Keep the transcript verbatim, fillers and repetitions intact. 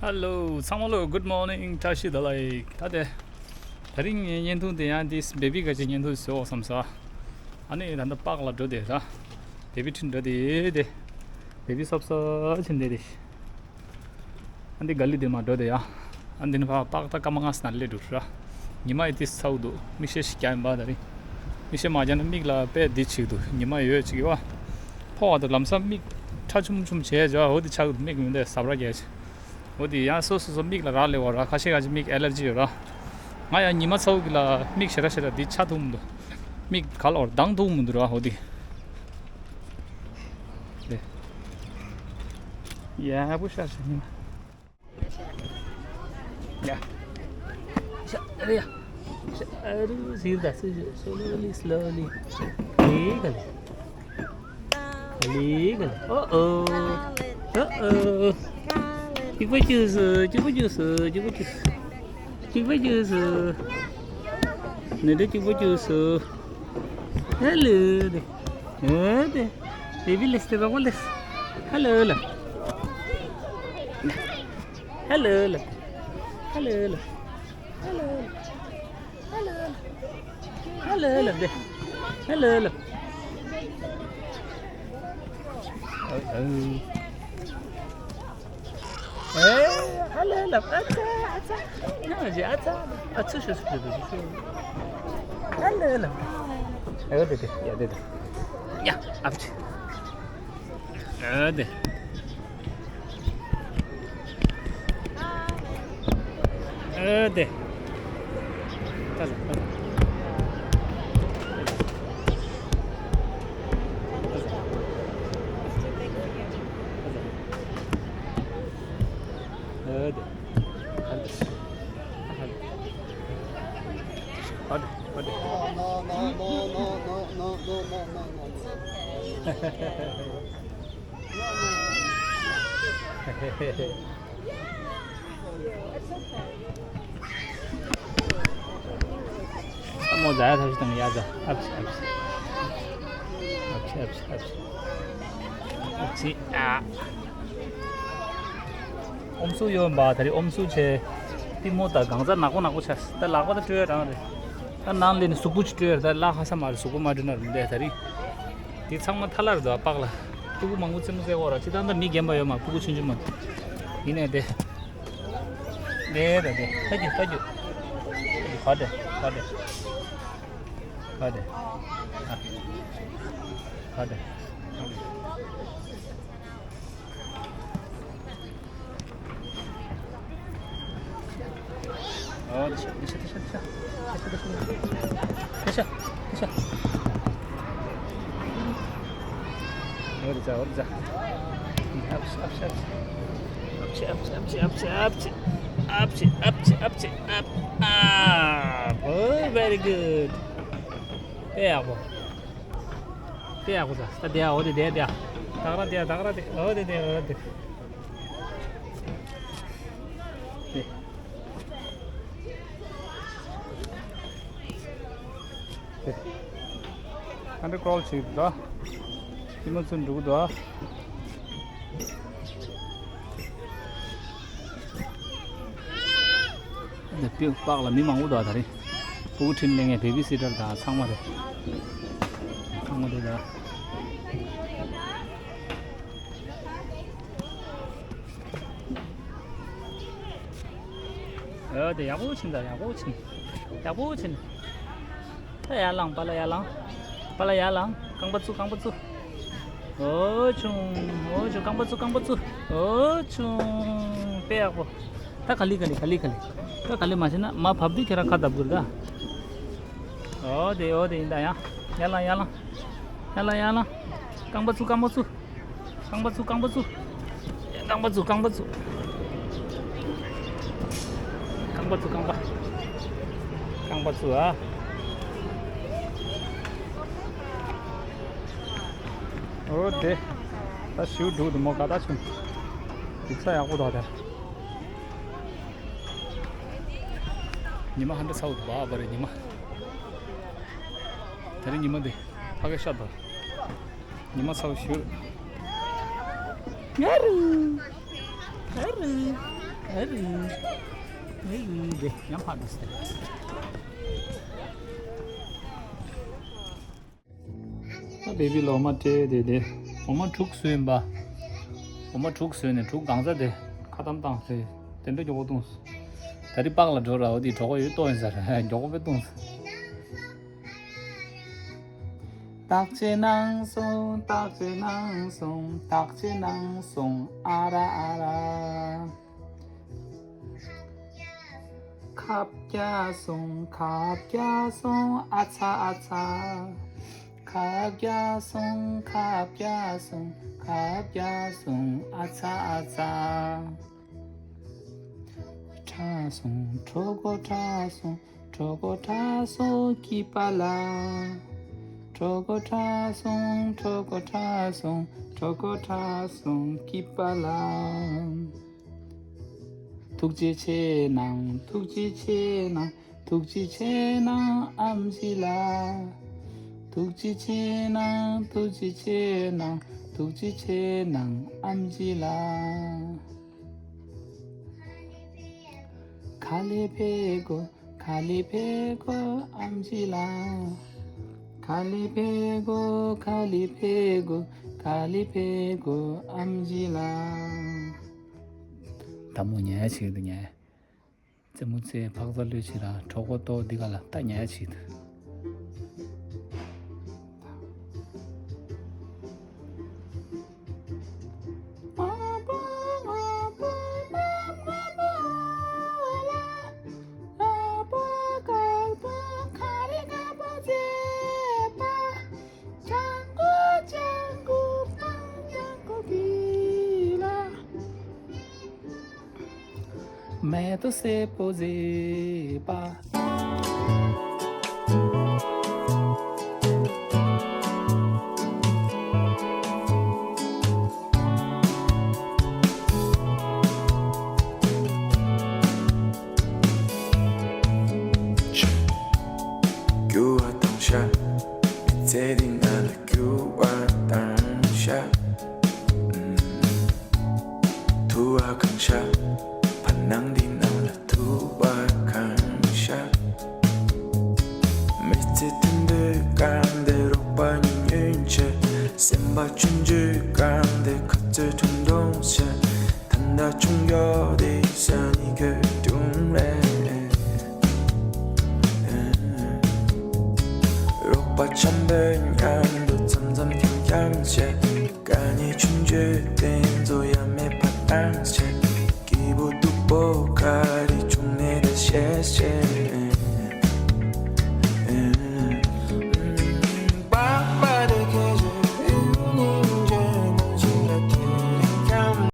Hello ཚང་མ་ལོ། Good morning བཀྲ་ཤིས་བདེ་ལེགས། ད་དེ་དེ་རིང་ངའི་བརྙན་ཐུང་དེ་ཡང་དེ་བེ་བི་ག་ཅིག་བརྙན་ཐུང་བཟོ་འོ་བསམ་ས། ཨ་ནི་ད་ལྟ་པཱརྐ་ལ་འགྲོ་དེ་ར། བེ་བི་ཁྲིད་འགྲོ་དེ་དེ། བེ་བི་སོབ་སོབ་ཕྱིན་དེ་དེ། ཨ་འདི་ག་ལི་དེ་མ་འགྲོ་དེ་ཡ། ཨ་འདི་ནི་ཕ་པཱརྐ་ད་སྐར་མ་ལྔ་ཙམ་ན་སླེབས་འགྲོ་ར། ཉི་མ་ཡི་དེ་ཚ་བོ་འདུག་མིག་ཤེལ་ཞིག་རྒྱག་ཡིན་པ་དེ་རིང་། མིག་ཤེལ་མ་རྒྱག་ན་མིག་ལ་དཔེ་འདི་ཆིག་འདུག་ཉི་མ་ཡོད་ཅིག་ཡོད་པ། ཕོག་པ་དང་ལམ་སང་མིག་ཁྲ་ཆུམ་ཆུམ་བྱས་བྱ་འོ་དེ་ཆགས་འདུག་མིག་མི་འདི་ཟབ་ར་རྒྱས་ཆེ། འོ་དེ་ཡང་སོ་སོ་སོ་མིག་ལ་རག་ལས་བ་ར། ཁ་ཤས་ཁ་ཤས་མིག་ཨེ་ལར་ཇི་ཡོད་ར། ང་ཡང་ཉི་མ་ཚ་བོ་གི་ལ་མིག་ཞེ་དྲག་ཞེ་དྲག་འདི་ཆགས་ཐུབ་མི་འདུག་མིག་ག་ལ་འོར་གདངས་ཐུབ་མི་འདུག་ར་འོ་དེ། དེ། ཡ་བུ་ཤར་ཤར་ཉི་མ། ཡ། ཤ་རེ་ཡ། ཤ་རུ་ཟིར་ད་སུ་ཞུ། slowly slowly ལི་ག་ལི། ལི་ག་ལི། ཨོ་ཨོ། ཨོ་ཨོ། གཅིག་པ་བཅུག་སོ། གཅིག་པ་བཅུག་སོ། གཅིག་པ་བཅུག་སོ། གཅིག་པ་བཅུག་སོ། ནི་འདྲ་གཅིག་པ་བཅུག་སོ། ཧེ་ལོ་དེ། ཧེ་དེ། བེ་བི་ལེས་དེ་རོགས་ལེས། ཧེ་ལོ་ལ། ཧེ་ལོ་ལ། ཧེ་ལོ་ལ། ཧེ་ལོ་ལ། ཧེ་ལོ་ལ། ཧེ་ལོ་ལ་དེ། ཧེ་ལོ་ལ། ཨ་ཨ། ཨེ། ཧེ་ལོ་ལ། ཨ་ཙ་ཨ་ཙ། ཡ་ཇི་ཨ་ཙ། ཨ་ཚུ་ཤུ་ཤུ་ཤུ་ཤུ། ཧེ་ལོ་ལ། ཨེ་དེ་དེ་ཡ་དེ་དེ། ཡ་ཨ་ཕ་ཆི། ཨ་དེ། ཨ་དེ། ད་ལ། ཨ་དེ། ཨ་དེ། ཨ་དེ། ཨ་དེ། ཨ་མོ་ཟ་ཡ་ཐབས་ཤིག་དང་ཡ་ཟ། ཨབ་ཆི་ཨབ་ཆི། ཨབ་ཆི་ཨབ་ཆི་ཨབ་ཆི། ཨབ་ཆི་ཨ། ཨོམ་སུ་ཡོད་པ་དེ་རིང་ཨོམ་སུ་བྱས། ཏི་མོ་དང་གང་ཟག་ནག་པོ་ནག་པོ་ཆགས། ད་ལག་པ་ད་སྤྲོད་རང་རེད། ད་ནང་ལས་ནི་གཟུགས་པོ་ཅིག་སྤྲོད་ཡ་རེད། ད་ལག་ཧ་ས་མ་རེད། གཟུགས་པོ་མ་སྤྲོད་ན་རུང་བསྡད་དེ་རིང་། དེ་ཚང་མ་ཐ་ལར་འདུག་ཨ། པགས་ལ། ཕྲུ་གུ་མང་པོ་རྩེད་མོ་རྩེ་གོ་ར། ཅི་ད་ལྟ་མི་རྒན་པ་ཡོད་མ། ཕྲུ་གུ་ཆུང་ཆུང་མ་འདུག་ཡིན་ནའི་དེ། དེ་ར་དེ། ལྟ་རྒྱུ་ལྟ་རྒྱུ། ག་དེ་ག་དེ། ག་དེ། ཨ། ག་དེ། ཨོ་དེ་ཤ་དེ་ཤ་དེ་ཤ། དེ་ཤ་དེ་ཤ། དེ་ཤ་དེ་ཤ། ཨོ་དེ་ཅ་ཨོ་དེ་ཅ། ཨབ་ཤ་ཨབ་ཤ་ཨབ་ཤ། ཨབ་ཤ་ཨབ་ཤ་ཨབ་ཤ། ཨབ་ཤ་ཨབ་ཤ་ཨབ་ཤ་ཨབ། ཨ། Oh, very good. དཔེ་ཡག་པོ། དཔེ་ཡག་པོ་ཟ། ད་དེ་ཨོ་དེ་དེ་དེ། ད་ག་ར་དེ་ད་ག་ར་དེ། ཨོ་དེ་དེ་ཨོ་དེ། དེ། དེ། ཨ་འདྲ་ཀྲོལ་བྱེད་འདུག་ད། ལྟད་མོ་ཚོ་འགྲོ་གི་འདུག་ཨ། འདི་པི་པག་ལ་མི་མང་པོ་འདུག་ཨ། ད་རེས་ཕྲུ་གུ་ཁྲིད་ལས་མཁན་བེ་བི་སི་ཊར་དང་ཚང་མ་རེད། ཚང་མ་རེད་ད། ཨོ་དེ་ཡག་པོ་ཕྱིན་ད། ཡག་པོ་ཕྱིན། ཡག་པོ་ཕྱིན། ད་ཡར་ལངས། པཱ་ལགས་ཡར་ལངས། པཱ་ལགས་ཡར་ལངས། རྐང་པ་བཙུགས། རྐང་པ་བཙུགས། ཨོ་ཆུང་། ཨོ་ཆུང་། རྐང་པ་བཙུགས། རྐང་པ་བཙུགས། ཨོ་ཆུང་། དཔེ་ཡག་པོ། ད་ག་ལེ་ག་ལེ་ག་ལེ་ག་ལེ། ད་ག་ལེ་མ་བྱས་ན་མར་བབས་དུས་ཁྱེད་རང་ཁ་བརྡབ་དགོས་རེད་ད། ཨོ་དེ་ཨོ་དེ་ཡིན་ད། ཡང་ཡར་ལངས། ཡར་ལངས། ཡར་ལངས། ཡར་ལངས། རྐང་པ་བཙུགས། རྐང་པ་བཙུགས། རྐང་པ་བཙུགས། རྐང་པ་བཙུགས། རྐང་པ་བཙུགས། རྐང་པ་བཙུགས། རྐང་པ་བཙུགས། རྐང་པ། རྐང་པ་བཙུགས་ཨ། ཨོ་དེ། ད་ཞུ་འགྲོ་འདུག་མོ། ག་ད་ཆུང་། འདུག་ས་ཡག་པོ་འདུག་ད། ཉི་མ་ཧ་འདྲ་ཚ་བོ་འདུག་བ་བ་རེད་ཉི་མ། དེ་རིང་ཉི་མ་འདི་ཕ་གི་ཤར་འདུག་ཉི་མ་ཚ་བོ་ཞུ། ཨ་རུ། ཨ་རུ། ཨེ་རུ། ཨེ་རུ་དེ་ཡང་ཕར་འགྲོ་ཟེར། ད་བེ་བི་ལོ་མ་སྤྲད་དེ་དེ། འོ་མ་དྲུག་བཟོས་ཡིན་པ། འོ་མ་དྲུག་བཟོས་ནས་དྲུག་གང་ཚ་དེ་ཁ་གཏམ་བཏང་ཚེ་དེ་འདྲ་མགྱོགས་པོ་བཏུང་། ད་རི་པགས་ལ་འགྲོ་ར། འོ་དེ་གྲོགས་པོ་ཡོད་ཏོ་ཡིན་ཟེར། མགྱོགས་པོ་བཏུང་། བརྟག་དཔྱད་གནང་སོང་། བརྟག་དཔྱད་གནང་སོང་། བརྟག་དཔྱད་གནང་སོང་། ཨ་ར་ཨ་ར། ཁབ་རྒྱག་སོང་། ཁབ་རྒྱག་སོང་། ཨ་ཚ་ཨ་ཚ། ཁབ་རྒྱག་སོང་། ཁབ་རྒྱག་སོང་། ཁབ་རྒྱག་སོང་། ཨ་ཚ་ཨ་ཚ། ཁྲག་སོང་། གྲོད་ཁོག་ཁྲག་སོང་། གྲོད་ཁོག་ཁྲག་སོང་། སྐྱིད་པ་ལ། གྲོད་ཁོག་ཁྲག་སོང་། གྲོད་ཁོག་ཁྲག་སོང་། གྲོད་ཁོག་ཁྲག་སོང་། སྐྱིད་པ་ལ། ཐུགས་རྗེ་ཆེ་གནང་། ཐུགས་རྗེ་ཆེ་གནང་། ཐུགས་རྗེ་ཆེ་གནང་། ཨམ་ཆི་ལ། ཐུགས་རྗེ་ཆེ་གནང་། ཐུགས་རྗེ་ཆེ་གནང་། ཐུགས་རྗེ་ཆེ་གནང་། ཨམ་ཆི་ལ། ག་ལེ་ཕེ་གོ། ག་ལེ་ཕེ་གོ། ཨམ་ཆི་ལ། ག་ལེ་ཕེ་གོ། ག་ལེ་ཕེ་གོ། ག་ལེ་ཕེ་གོ། ཨམ་ཆི་ལ། ད་མོ་ཉལ་ཡ་ཆེ་གི་འདུག་ཉལ། རྩེད་མོ་རྩེ། ཕག་ཚ་གློད་བྱེད་ར། གྲོད་ཁོག་ལྟོགས། འདི་ག་ལ་ད་ཉལ་ཡ་ཆེ་གི་འདུག་མེ་ཏོག་སེར་པོ་བཟོས་པ། རྒྱུ་བ་དང་ཤ། མི་ཚེ་འདི་ང་ལ་རྒྱུ་བ་དང་ཤ། ཐུ་བ་གང་ཤ། བར་སྣང་འདི་ནང་ལ་ཐུ་བ་གང་ཤ། མི་ཚེ་མཐུན་པའི་སྒང་དེ་རོགས་པ་ཉུང་ཉུང་བྱས། སེམས་པ་ཆུང་ཆུང་སྒང་དེ་ཁ་རྩོད་ཁྲུང་ཁྲུང་བྱས། ད་ལྟ་ཆུང་ཡོད་དེ་ས་ནི་གོད་ཐུང་རེད། རོགས་པ་འཆམ་པོའི་མཉམ་དུ་འཆམ་འཆམ་འཁྱམ་འཁྱམ་བྱས། དཀའ་ངལ་ཆུང་ཆུང་དེ་ཚོ་ཡ་མེད་པ་བཏང་བྱས། སྐྱིད་པོ་སྡུག་པོ་ག་རེ་བྱུང་ནས་ད་བཤད་བཤད།